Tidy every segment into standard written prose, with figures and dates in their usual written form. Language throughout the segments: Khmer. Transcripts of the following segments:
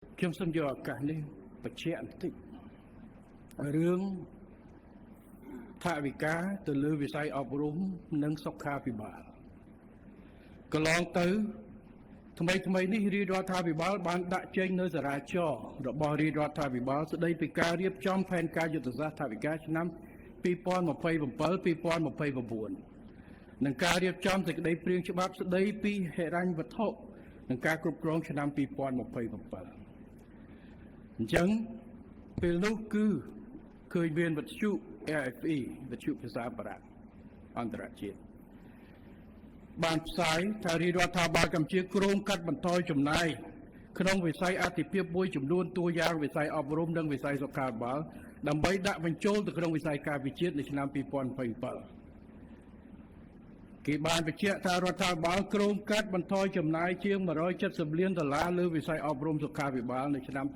ខ្ញុំសូមយកឱកាសនេះបញ្ជាក់បន្តិចរឿងថវិកាទៅលើវិស័យអប់រំនិងសុខាភិបាលកន្លងទៅថ្មីថ្មីនេះរាជរដ្ឋាភិបាលបានដាក់ចេញនៅសារាចររបស់រាជរដ្ឋាភិបាលស្ដីពីការរៀបចំផែនការយុទ្ធសាស្ត្រថវិកាឆ្នាំ2027 2029និងការរៀបចំសេចក្តីព្រាងច្បាប់ស្ដីពីហិរញ្ញវត្ថុនិងការគ្រប់គ្រងឆ្នាំ2027អញ្ចឹងពេលនោះគឺឃើញមានវិទ្យុ RFI វិទ្យុភាសាបារាំងអន្តរជាតិបានផ្សាយថារាជរដ្ឋាភិបាលកម្ពុជាគ្រោងកាត់បន្ថយចំណាយក្នុងវិស័យអាទិភាពមួយចំនួនតួយ៉ាងវិស័យអប់រំនិងវិស័យសុខាភិបាលដើម្បីដាក់បញ្ចូលទៅក្នុងវិស័យការពារជាតិនៅឆ្នាំ2027គេបានបញ្ជាក់ថារដ្ឋាភិបាលគ្រោងកាត់បន្ថយចំណាយជាង170លានដុល្លារលើវិស័យអប់រំសុខាភិបាលនៅឆ្នាំ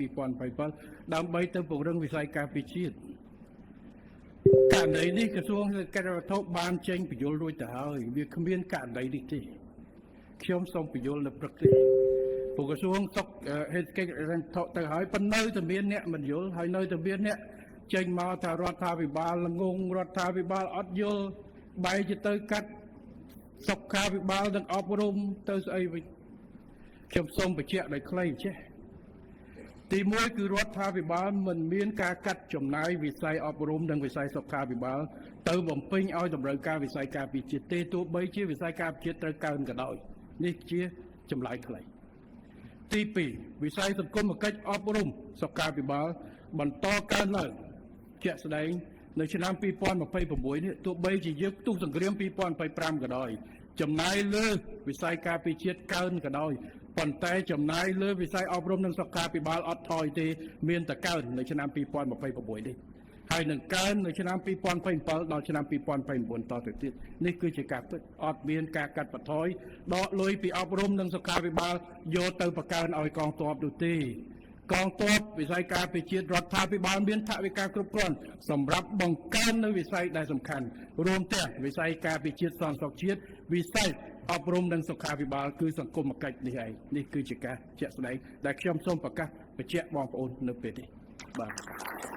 2027ដើម្បីទៅពង្រឹងវិស័យការពារជាតិករណីនេះក្រសួងសេដ្ឋកិច្ចវត្ថុបានចេញពយល់រួចទៅហើយវាគ្មានករណីនេះទេខ្ញុំសូមពយល់នៅព្រឹកនេះពួកក្រសួងសុខហេតុកិច្ចវត្ថុទៅហើយប៉ុន្តែនៅតែមានអ្នកមិនយល់ហើយនៅតែមានអ្នកចេញមកថារដ្ឋាភិបាលល្ងងរដ្ឋាភិបាលអត់យល់បែរជាទៅកាត់សុខាភិបាលនិងអប់រំទៅស្អីវិញខ្ញុំសូមបញ្ជាក់ដោយខ្លីចេះទី1គឺរដ្ឋាភិបាលមិនមានការកាត់ចំណាយវិស័យអប់រំនិងវិស័យសុខាភិបាលទៅបំពេញឲ្យតម្រូវការវិស័យការពារជាតិទេទោះបីជាវិស័យការពារជាតិត្រូវកើនក៏ដោយនេះជាចម្លើយខ្លីទី2វិស័យសង្គមកិច្ចអប់រំសុខាភិបាលបន្តកើនឡើងជាក់ស្ដែងនៅឆ្នាំ2026នេះទោះបីជាយើងផ្ទុះសង្គ្រាម2025ក៏ដោយចំណាយលើវិស័យការពារជាតិកើនក៏ដោយប៉ុន្តែចំណាយលើវិស័យអប់រំនិងសុខាភិបាលអត់ថយទេមានតែកើននៅឆ្នាំ2026នេះហើយនឹងកើននៅឆ្នាំ2027ដល់ឆ្នាំ2029តទៅទៀតនេះគឺជាការពិតអត់មានការកាត់បន្ថយដកលុយពីអប់រំនិងសុខាភិបាលយកទៅបង្កើនឲ្យកងទ័ពនោះទេកងទ័ពវិស័យការពារជាតិរដ្ឋាភិបាលមានថវិកាគ្រប់គ្រាន់សម្រាប់បង្កើននៅវិស័យដែលសំខាន់រួមទាំងវិស័យការពារជាតិសន្តិសុខជាតិវិស័យអប់រំនិងសុខាភិបាលគឺសង្គមកិច្ចនេះឯងនេះគឺជាការជាក់ស្ដែងដែលខ្ញុំសូមប្រកាសបញ្ជាក់បងប្អូននៅពេលនេះបាទ។